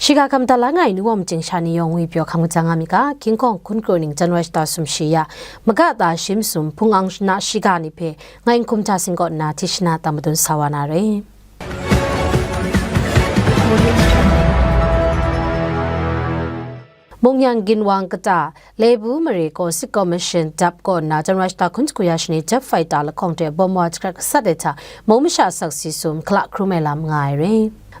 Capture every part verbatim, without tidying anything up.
Shiga hkam da la nga ai nu wa myit sha ni yawng ngwi pyaw hkam kaja nga mi ga, King Kong hkun kru ning January shata sum shi ya, maga ta shi masum hpung ang shana shiga ni hpe, ngai Nhkum Hta Sing kaw nna Tishna tam madun sa wa na re. Mungyan ginwang kata Lebu mare gaw State Commission dap kaw nna January shata hkun sagu ya shani jet fighter lahkawng hte bawm wa jahkrat gasat ai hta mung masha asak si sum hkala hkrum ai lam nga ai re.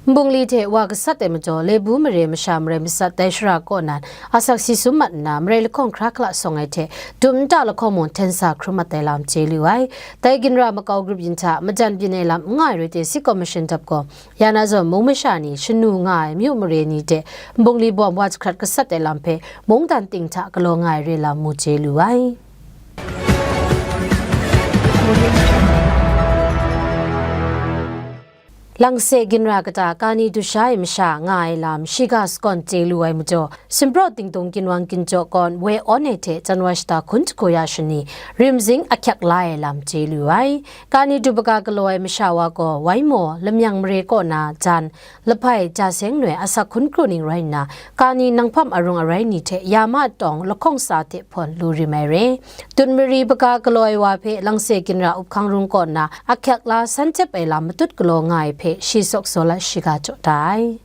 Nbungli hte wa gasat ai majaw, Lebu mare masha marai matsat dai shara kaw nan asak si sum mat nna, marai lahkawng hkra hkala sawng ai hte, dum nta lahkawng mung hten sa hkrum mat ai lam chye lu ai. Dai ginra makau grup yin hta majan byin ai lam n nga ai rai te, State Commission dap gaw, ya na zawn mung masha ni shanu nga ai myu mare ni hte nbungli bawm wa jahkrat gasat ai lam hpe mungdan ting hta galaw nga ai re lam mu chye lu ai. Langse ginra kata kani du sha ai masha nga ai lam shiga sagawn chye lu ai majaw, Simpraw Tingtung ginwang ginjaw kawn woi awn ai hte January shata hkun sagu ya shani rimzing ahkyak la ai lam chye lu ai. Kani du baga galaw ai masha wa gaw, Waimo, Lamyang mare kaw na jan, Lahpai, Jaseng noi asak hkun kru ning rai nna, kani nanghpam arung arai ni hte ya ma tawng lahkawng tsa hte hpawn lu rim ai re. Dut mari baga galaw ai wa hpe Langse ginra up hkang rung kaw nna ahkyak la san jep ai lam matut galaw nga ai hpe shi sawk saw la shiga jaw da ai.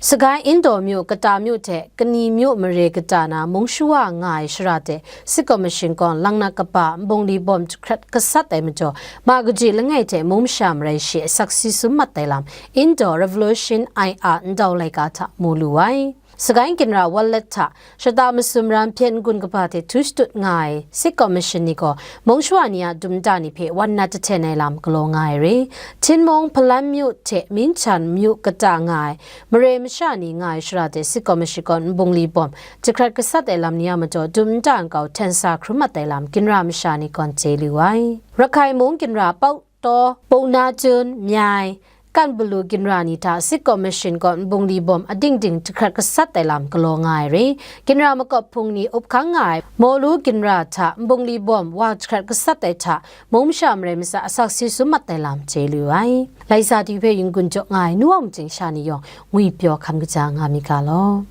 Sagai Indaw myu kata myu hte Kani myu mare kata na mung shawa nga ai shara hte State Commission gaw lang na kaba nbungli bawm jahkrat gasat ai majaw, ma kaji langai hte mung masha marai shi asak si sum mat ai lam Indaw Revolution I R ndau laika hta mu lu ai. Sagai ginra Walet hta shata masum ram hpyen n-gun kaba hte htu shatut nga ai State Commission ni gaw, mung shawa ni a dum nta ni hpe wan nat jahten ai lam galaw nga ai re. Htin mung, Hpalan myu hte Minchan myu kata nga ai mare masha ni nga ai shara hte State Commission gaw nbungli bawm jahkrat gasat ai lam ni a majaw, dum nta nkau hten sa hkrum mat ai lam ginra masha ni gawn chye lu ai. Rakhai mung ginra Pau Taw, Pau Na Chun, Myai, Kan Balu ginra ni hta State Commission gaw nbungli bawm ading ding jahkrat gasat ai lam galaw nga ai re. Ginra makawp hpung ni up hkang nga ai Mawlu ginra hta nbungli bawm wa jahkrat gasat ai hta mung masha marai matsat asak si sum mat ai lam chye lu ai. Laisa T V hpe yin gun jaw nga ai nu wa myit sha ni yawng ngwi pyaw hkam kaja nga mi ga law.